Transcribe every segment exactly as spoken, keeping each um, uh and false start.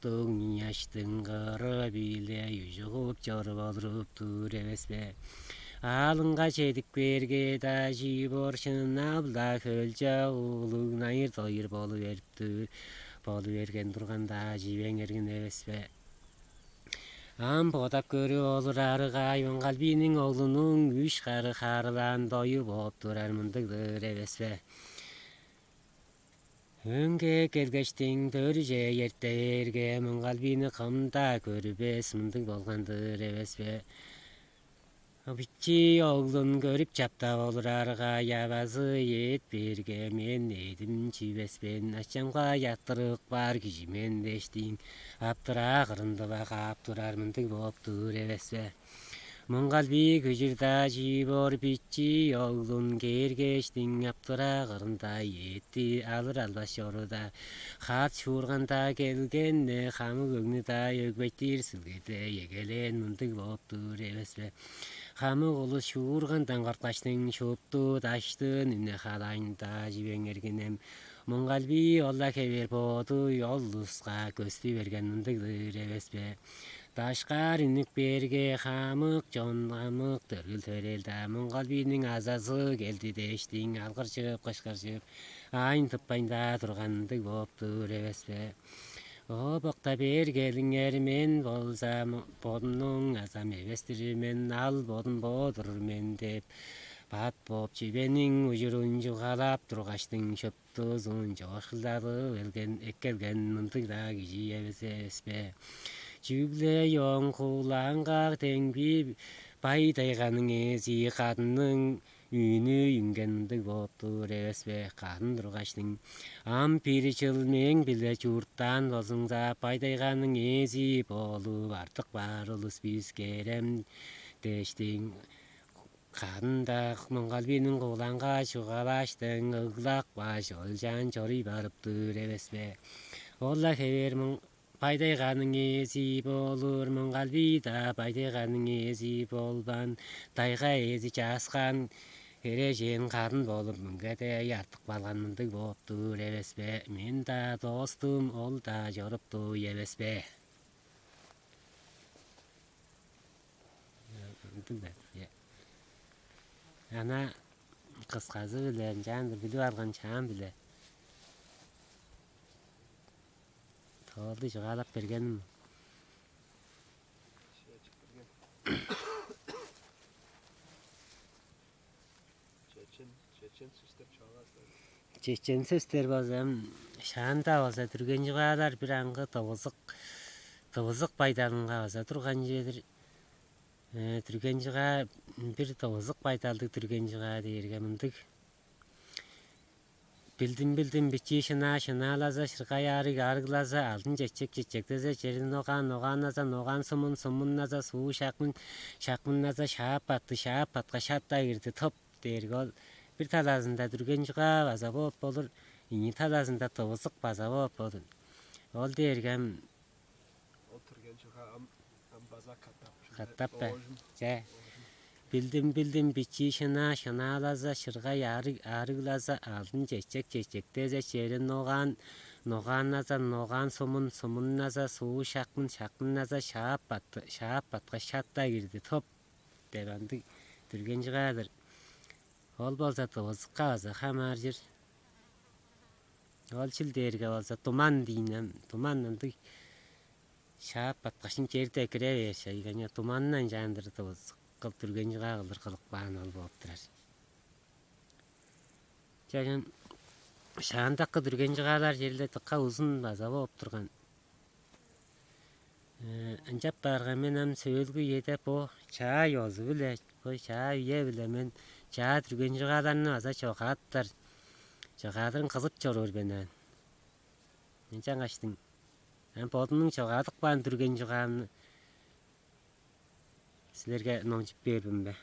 боттуң ыяштың кыры-биле үжүгүп чоруп олуруп-тур эвес бе? Аалынга чедип кээрге-даа, чип ор шынап-ла хөлчок улуг найыр-дойур болу берип-тур, болу берген турган-даа чивең эргин эвес бе? Ам бодап көрүп олурарга, Муңгалбийниң оглунуң үш хары харылаан дою бооп турар мындыг-дыр эвес бе? Өңге келгештиң, дөрүже эртээрге, Муңгалбийни кым-даа көрбес мындыг болган-дыр эвес бе? Бичии оглун көрүп чаптап олурарга, явазы эът бээрге, мен эъдим чивес мен, ачамга яттырып каар кижи мен дээштиң, аптыраа кырындыва каап турар мындыг бооп-тур эвес бе? Муңгалбий күжүр-даа чип ор, бичии оглун кээргээштиң, аптыраа кырында эътти алыр албас чоруда, хаат шуурган-даа келгенне, хамык өгнү-даа өгбейтир силгеде эгелээн мындыг бооп-тур эвес бе? Хамык улус шуургандан корткаштың, шупту даштыын үне халаайн-даа чивең эргинем. Муңгалбий ол-ла хевээр боду ол улуска көстү берген мындыг-дыр эвес бе? Дашкаар үнүп кээрге, хамык чон, хамык төргүл-төрел-даа Муңгалбийниң азазы келди дээштиң, алгыржып, кышкыржып, аайын тыппайн-даа турган мындыг бооп-тур эвес бе? О, бокта бээр келиңер, мен болза м-, бодумнуң азам эвес-тир мен, ал бодум бо-дур мен деп, бат бооп, чүвениң ужурун чугаалап тургаштың, шуптузун чоокшулдадып элген, эккелген мындыг-даа кижи эвес эвес бе? Чүгле ооң кулаанга демги бай-тайганың ээзи кадынның үүнү үнген мындыг бооп-тур эвес бе? Кадын тургаштың: «Ам бир чыл мээң-биле чурттаан болзуңза, бай-тайганың ээзи болуп, артып каар улус бис кээрем» дээштиң. Кадын-даа Муңгалбийниң кулаанга чугаалааштың, ыглап кааш, олчаан чоруй барып-тыр эвес бе? Ол-ла хевээр муң-, бай-тайганың ээзи болур, Муңгалбий-даа бай-тайганың ээзи болбаан, тайга ээзи чааскаан херээжен кадын болуп, мөңгеде артып калган мындыг бооп-тур эвес бе? Мен-даа доостум, ол-даа чоруптуй эвес бе? Ындыг-дыр, ийе. Ана кысказы-биле, ынчаан-дыр, билип алган чаам-биле тоолду чугаалап бергеним. Чечен, чечен сөстер чугаалаастар. Чечен сөстер болза, ам, шаанда болза, дүрген чугаалар бир аңгы тывызык, тывызык байдалынга база турган чүве-дир. Э, дүрген чугаа, бир тывызык байдалдыг дүрген чугаа дээрге мындыг: «Билдим, билдим, бичии шынаа, шынаалаза, шыргай аарыг, аарыглаза, алдын чечек, чечектезе, черин огаан, огаанназа, ногаан сумун, сумунназа, суу шакмын, шакмынназа, шаап батты, шаап батка шатта кирди, тып» дээрге, ол бир талазында дүрген чугаа база бооп болур, ийи талазында тывызык база бооп болур. Ол дээрге ам Ол түрген чугаа ам, ам база катап. Катап бе? Оожум. Че. Оожум. «Билдим, билдим, бичии шынаа, шынаалаза, шыргай аарыг, аарыглаза, алдын чечек, чечектезе, черин ногаан, ногаанназа, ногаан сумун, сумунназа, суу шакмын, шакмынназа, шаап батты, шаап батка шатта кирди, тып» деп ындыг дүрген чугаа-дыр. Ол болза тывызыкка база хамааржыр. Ол чүл дээрге болза туман диин ам, туман ындыг шаап баткаштың черде кире бээр чайган, туманны ынчаан-дыр тывызык кылып дүрген чугаа кылдыр кылып каан ол бооп турар. Чажан шаандакы дүрген чугаалар черле дыка узун база бооп турган. Э, ынчап баарга, мен ам сөөлгү үеде бо чаа ёзу-биле, бо чаа үе-биле мен чаа дүрген чугааларны база чогааптар, чогаадырын кызып чоруур мен аан. Ынчангаштың ам бодумнуң чогаадып каан дүрген чугаамны силерге номчуп бээр мен бе?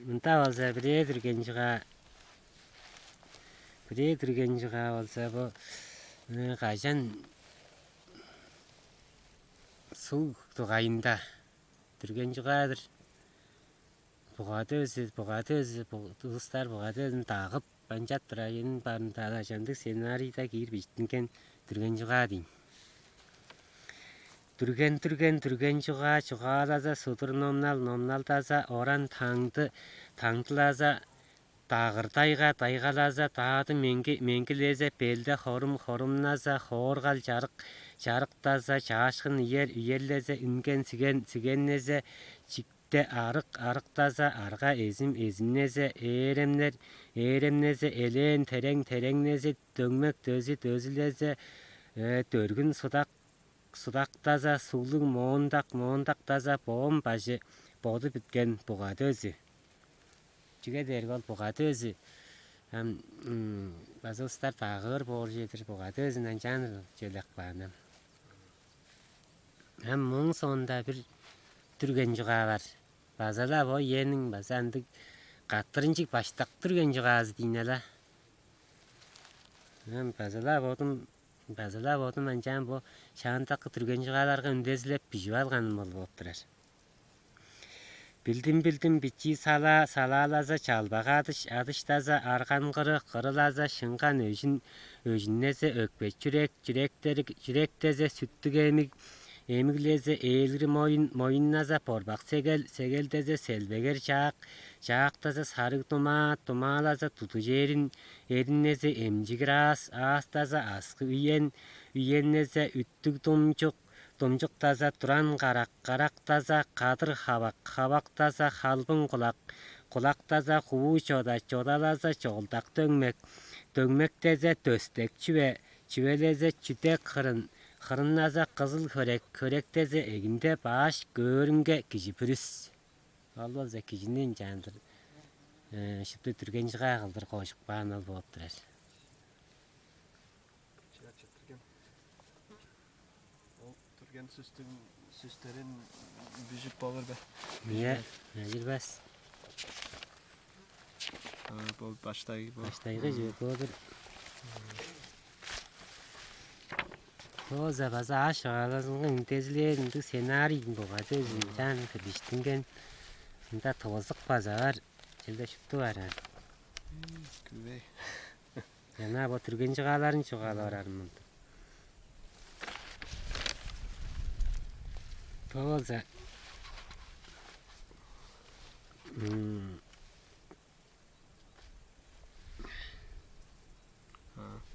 Мында болза бирээ дүрген чугаа, бирээ дүрген чугаа болза, бо, э, кажан суг дугайында дүрген чугаа-дыр. Буга-дөзү, буга-дөзү, бу-, улустар буга-дөзүн дагып, Банчат турайын барымдаалажандыг сценарийда киир биштинген дүрген чугаа дейн. Дүрген-дүрген дүрген чугаа, чугаалаза судур номнал, номналдаза оран таңды, таңдылаза дагыр-дайга, дайгалаза даады меңги, меңгилезе белде хорум, хорумназа хооргал чарык, чарыктаза чаашкын иер, иерлезе үнген сиген, сигеннезе чикте арык, арыктаза арга эзим, эзимнезе ээремнер, ээремнезе элээн терең, тереңнезе дөңмек дөзү, дөзүлезе дөргүн судак, судактаза суулуг моондак, моондактаза боом бажы, боду бүткен буга дөзү. Чүге дээрге ол буга дөзү ам база устар дагыыр боор чедир буга дөзүн анчаан чөлек баан ам. Ам мооң соонда бир дүрген чугаа бар. База-ла бо иениң база ындыг каттырынчыг баштак дүрген чугаазы дийин ала. Ам база-ла бодум, база-ла бодум анчаан бо шаандакы дүрген чугааларга үндезилеп бижип алганым ол болуп турар. Билдим, билдим, бичии салаа, салаалаза чалбак адыш, адыштаза арган кыры, кырылаза шыңган өжүн, өжүннезе өкпе чүрек, чүректери, чүректезе сүттүг эмиг, эмиглезе ээлгир моюн, моюнназа борбак сегел, сегелдезе селбегер чаак, чаактаза сарыг думаа, думаалаза тудуж эрин, эриннезе эмчигир аас, аастаза аскы үен, үеннезе үттүг думчук, думчуктаза туран карак, карактаза кадыр хавак, хавактаза халбың кулак, кулактаза хуу чода, чодалаза чолдак дөңмек, дөңмектезе дөстек чүве, чүвелезе чүдек хырын, хырынназа кызыл хөрек, хөректезе эгинде баш көөрүнге кижи бүрүс. Ол болза кижини ынчаандыр шупту дүрген чыгаа кылдыр кожуп каан ол бооп турар. Чыгар чыттырген. Ол турген сүстүң сүстерин бүжүп болур бе? Ийе, ажырбас. Бул баштайгы бу. Баштайгы жөө болур. Боза база аш аалазынга үндезилээр ындыг сценарийдин бугады өзүнчан кирбиштинген. Ында тывызык база бар. Чилде шупту бар. Күвей. Жана бо түрген чыгааларын чугаалап барарым мынтып. Бо болза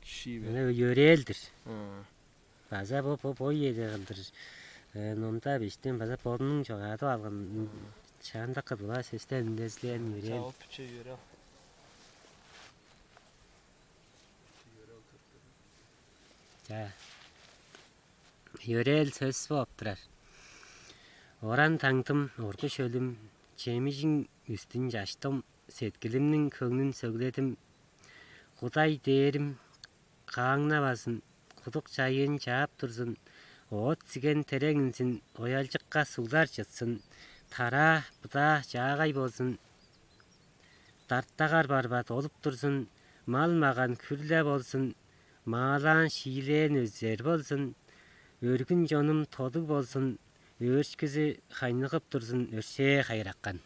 Шиве. Мына өрээлдир. База бо бо бо ийеде кылдыр. Номда биштен база бодунуң чогаадып алган шаанда кыдыла сөстен үндезилээн өрөөл. Чавып че өрөөл. За. Йөрээл сөс бооп турар. Оран таңдым, оргуш өлүм, чемижиң үстүн чаштым, сеткилимниң хөңнүн сөгледим. Кудай дээрим кааңнавазын, кудук чайыын чаап турзун, оът сиген тереңинзин, оялчыкка суглар чытсын, тараа, будаа чаагай болзун, дартагар барбат олуп турзун, мал-маган хүр-ле болзун, маалаан-шиилээн өзер болзун, өргүн чонум тодуг болзун, өөрүшкүзү хайныгып турзун, өршээ хайыраккан.